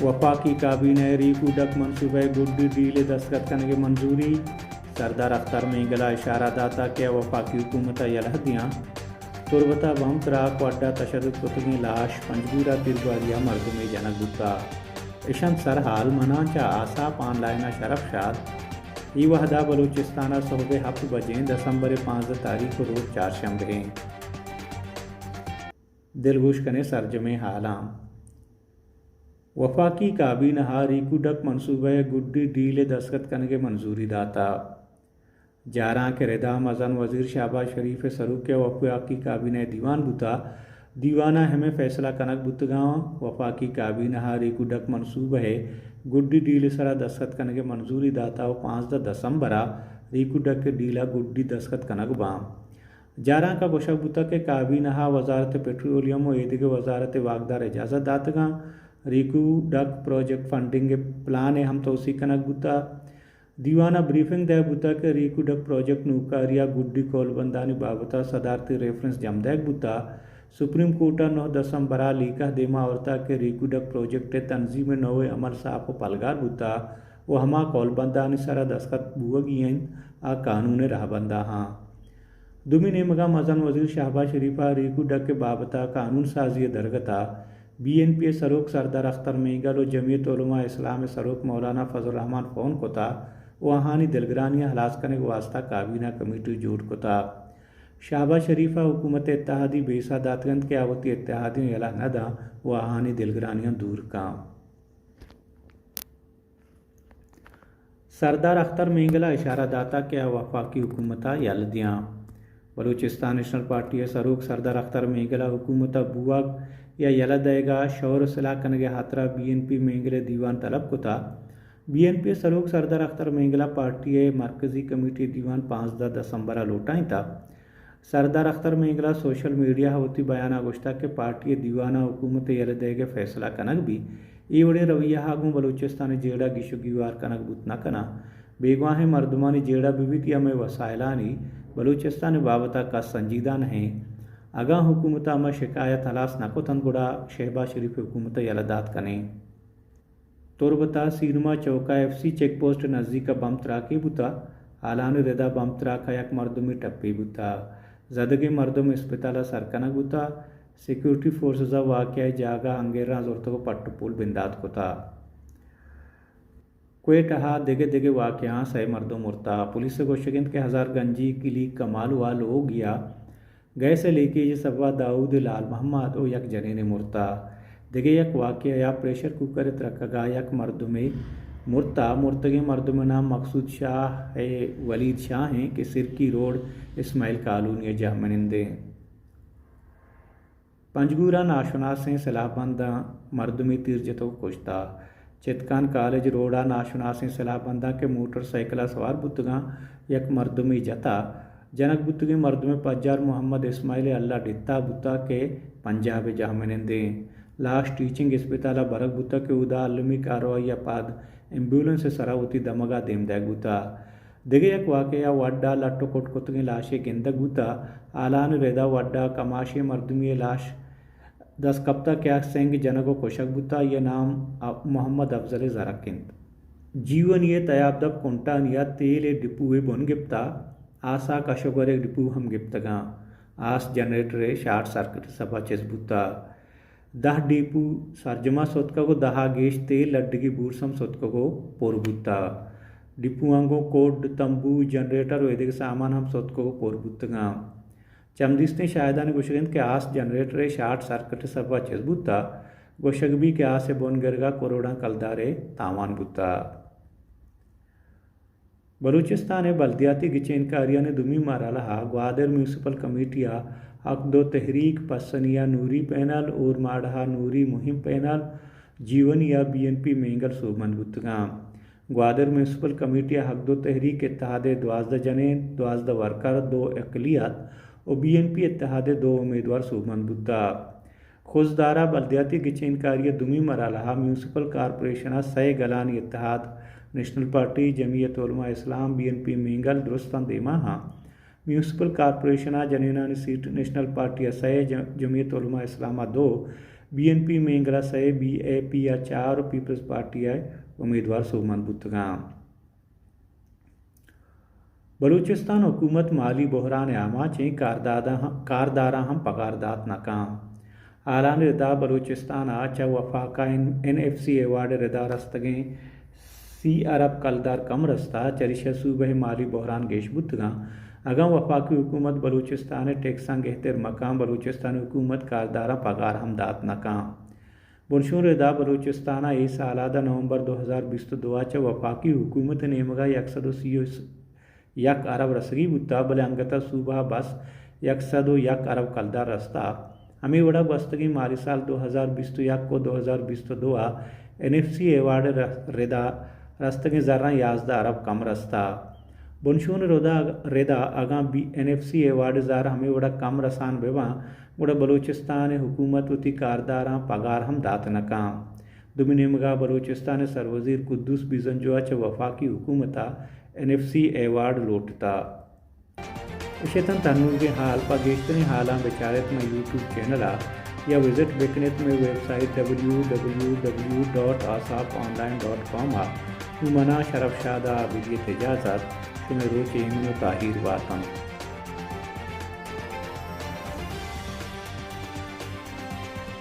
وفاقی کابینہ ء ریکو ڈک منصوبہ ء گڈی ڈیل ء دستخط کنگ ء منظوری، سردار اختر مینگل ء اشارہ داتا کہ آ وفاقی حکومت ء یلہ دیاں۔ تربت ء بم تراک ء اڈ ء تشدد کتگیں لاش پنجگور ء تیرگواری ء مردمے جنگ بوتا۔ اشنت سرحال مناں چہ آساپ آن لائن ء شرف شاد۔ اے وہد ء بلوچستان ء سہب ء ہپت بجیں دسمبر ء پانزدہ تاریخ ء روچ چارشنبہ ایں۔ دلگوش کنیں سرجمیں حالاں۔ وفاقی کابینہ ء ریکو ڈک منصوبہ ء گڈی ڈیل ء دستخط کنگ ء منظوری داتا۔ جاراں کہ ردا مزن وزیر شہباز شریف ء سروکی ء وفاقی کابینہ ء دیوان بوتا، دیوان ء ہمے فیصلہ کنگ بوتگاں۔ وفاقی کابینہ ء ریکو ڈک منصوبہ ء گڈی ڈیل ء سرا دستخط کنگ ء منظوری داتا و پانزدہ دسمبر ء ریکو ڈک ء ڈیل ء گڈی دستخط کنگ باں۔ جارانک ء گوشگ بوتگ کہ کابینہ ء وزارت پٹرولیم و ایدگہ وزارت ء واکدار اجازت داتگاں ریکو ڈک پروجیکٹ فنڈنگ ء پلان ء ہم توسیع کنگ بوتگ۔ دیوان ء بریفنگ دئیگ بوتگ کہ ریکو ڈک پروجیکٹ نوکاری ء گڈی کولبندانی بابت ء صدارتی ریفرنس جم دئیگ بوتگ۔ سپریم کورٹ ء نہ دسمبر ء لیکہ دیما آورتگ کہ ریکو ڈک پروجیکٹ ء تنظیم ء نوئے عمل ساپ و پلگار بوتگ و ہما کولبندانی سرا دستخط بوگی انت آ قانون ء رہبنداں۔ دومی نیمگا مزن وزیر شہباز شریف ء ریکو ڈک ء بابت ء قانون سازی ء درگت ء بی این پی ء سروک سردار اختر مینگل و جمعیت علماء اسلام ء سروک مولانا فضل الرحمان فون کتا و آہانی دلگرانیاں ہلاس کنگ واسطہ کابینہ کمیٹی جوڑ کتا۔ شہباز شریف ء حکومت اتحادی بیسا داتگ انت کہ آ وتی اتحادیاں یلہ نہ داں و آہانی دلگرانیاں دور کاں۔ سردار اختر مینگل ء اشارہ داتا کہ آ وفاقی حکومت ء یل دیاں۔ بلوچستان نیشنل پارٹی ء سروک سردار اختر مینگل ء حکومت ء بوگ یا یلہ دئیگ ء شور ء سلاہ کنگ ء ہاترا بی این پی مینگل ء دیوان طلب کتا۔ بی این پی ء سروک سردار اختر مینگل ء پارٹی ء مرکزی کمیٹی ء دیوان پانزدہ دسمبر ء لوٹائینتا۔ سردار اختر مینگل ء سوشل میڈیا ء وتی بیان ء گوشتگ کہ پارٹی ء دیوان ء حکومت ء یلہ دئیگ ء فیصلہ کنگ بیت۔ اے وڑیں رویہ ء گوں بلوچستان ء جیڑہ گیش و گیوار کنگ بوت نہ کناں۔ بیگواہیں مردمانی جیڑہ بہ بیت یا مئے وسائلانی، بلوچستان ء بابت ء کس سنجیدہ نہ انت۔ اگاں حکومت ء ہما شکایت ہلاس نہ کت انت گڑا شہباز شریف ء حکومت ء یلہ دات کنیں۔ تربت ء سینما چوک ء ایف سی چیک پوسٹ ء نزیک ء بمب تراکے بوتگ۔ ہالانی رد ء بمب تراک ء یک مردمے ٹپی بوتگ۔ زدگیں مردم اسپتال ء سر کنگ بوتگ۔ سیکورٹی فورسز ء واقعہ ء جاگہ ء انگریزاں زرتگ ء پٹ ء پول بندات کتگ۔ کوئٹہ ء دگہ دگہ واقعہاں سئے مردم مرتگ۔ پولیس ء گوشگ انت کہ ہزار گنجی کلیگ کمالو ء لوگ یا گیس ء لیکیج ء سبب ء داؤد ء لال محمد ء یک جنینے مرتگ۔ دگہ یک واقعہ یا پریشر کوکر ء ترکگ ء یک مردمے مرتگ۔ مرتگیں مردم ء نام مقصود شاہ ء ولید شاہ انت کہ سرکی روڈ اسماعیل کالونی ء جہمنند انت۔ پنجگور ء ناشناسیں سلاہ بنداں مردمے تیر جتگ ء کشتہ۔ چتکان کالج روڈ ء ناشناسیں سلاہ بنداں کہ موٹر سائیکل ء سوار بوتگاں، یک مردمے جتہ۔ جنگ بوتگیں مردم ء پجار محمد اسماعیل ء اللہ ڈتہ بوتہ کہ پنجاب ء جہمنندیں۔ لاش ٹیچنگ اسپتال ء برگ بوتہ کہ اودا المی کاروائی ء پد ایمبولینس ء سرا وتی دمگ ء دیم دئیگ بوتہ۔ دگہ یک واقعہ ء وڈ ء لٹ ء کٹ کتگیں لاشے گندگ بوتہ۔ ہالانی رد ء وڈ ء کماشیں مردمے ء لاش دست کپتہ کہ آ سنگ جنگ ء کشگ بوتہ۔ آئی ء نام ا-، محمد افضل زرک انت۔ جیونی ء تیاب دپ کنٹانی ء تیل ء ڈپو ء بن گپتہ۔ آس ء کش ء گور ء ڈپو ہم گپتگاں۔ آس جنریٹر ء شارٹ سرکٹ ء سبب ء چست بوتہ۔ دہ ڈیپو سرجما ستکگ و دہا گیش تیل لڈگی بورس ہم ستکگ و پر بوتگ۔ ڈیپواں گوں کوڈ، تمبو، جنریٹر و ایدگہ سامان ہم ستکگ و پر بوتگاں۔ چمدیستیں شاہدانی گوشگ انت کہ آس جنریٹر ء شارٹ سرکٹ ء سبب ء چست بوتگ۔ گوشگ بیت کہ آس ء بن گرگ ء کروڑاں کلدار ء تاوان بوتگ۔ بلوچستان ء بلدیاتی گچین کاریانی دومی مرحلہ ء گوادر میونسپل کمیٹی ء حق دو تحریک، پسنی ء نوری پینل، اورماڑہ ء نوری مہم پینل، جیونی ء بی این پی مینگل سوبمند بوتگاں۔ گوادر میونسپل کمیٹی ء حق دو تحریک اتحاد ء دوازدہ جنین، دوازدہ ورکر، دو اقلیت و بی این پی اتحاد ء دو امیدوار سوبمند بوتگ۔ خضدار ء بلدیاتی گچین کاری ء دومی مرحلہ ء میونسپل کارپوریشن ء سئے گلانی اتحاد، نیشنل پارٹی، جمعیت علماء Islam, be N P Mengal درستاں دیما آں۔ میونسپل کارپوریشن ء جنینانی سیٹ نیشنل پارٹی ء سئے، ج-، جمعیت علماء اسلام ء دو، بی این پی مینگلا سئے، بی اے پی ءَ چار ءُ پیپلز پارٹی ءِ امیدوار سوبمند بوتگاں۔ بلوچستان حکومت مالی بحران ءِ آماچیں، کارداداں، کارداراں ہم پگار دات نہ کن۔ حالانی ردا بلوچستان ءَ چہ وفاق ءَ N, N F C award ءِ ردا رستگیں سی ارب کلدار کم رستہ، چریشی ءَ صوبہ ءِ مالی بحران گیش بوتگاں۔ اگاں وفاقی حکومت بلوچستان ءِ ٹیکساں گہتر مکن، بلوچستان حکومت کارداراں پگار ہم دات نہ کن۔ بنشون ردا بلوچستان ءَ اے سال ءَ داں نومبر دو ہزار بیست ءُ دو ءَ چہ وفاقی حکومت ءِ نیمگ ءَ یک سد ءُ سی ءُ یک ارب رسگی بوتہ، بلے انگت ءَ صوبہ ءَ بس یک سد ءُ یک ارب کلدار رستہ۔ ہمے وڑا گوستگیں مالی سال دو ہزار بیست ءُ یک ءُ دو ہزار بیست ءُ دو ءَ این ایف سی ایوارڈ ءِ ر-، ردا رستگیں زراں یازدہ ارب کم رستہ۔ بنشون ردا، ردا اگاں B N F C award ءِ زر ہمے وڑا کم رسان بہ باں، گڑا بلوچستان ءِ حکومت وتی کارداراں پگار ہم دات نہ کن۔ دومی نیمگ ءَ بلوچستان ءِ سروزیر قدوس بیزنجو ءَ چہ وفاقی حکومت ءَ این ایف سی ایوارڈ لوٹتہ۔ اش اتنت انوگیں حال۔ پہ گیشتریں حالاں بچار ات مئے یوٹیوب چینل ءَ یا وزٹ بکن ات مئے website W W W dot asap online dot com ءَ۔ گوں منا شرف شاد ءَ بدیت اجازت۔ شمئے روچ ایمن ءُ تاہیر بات انت۔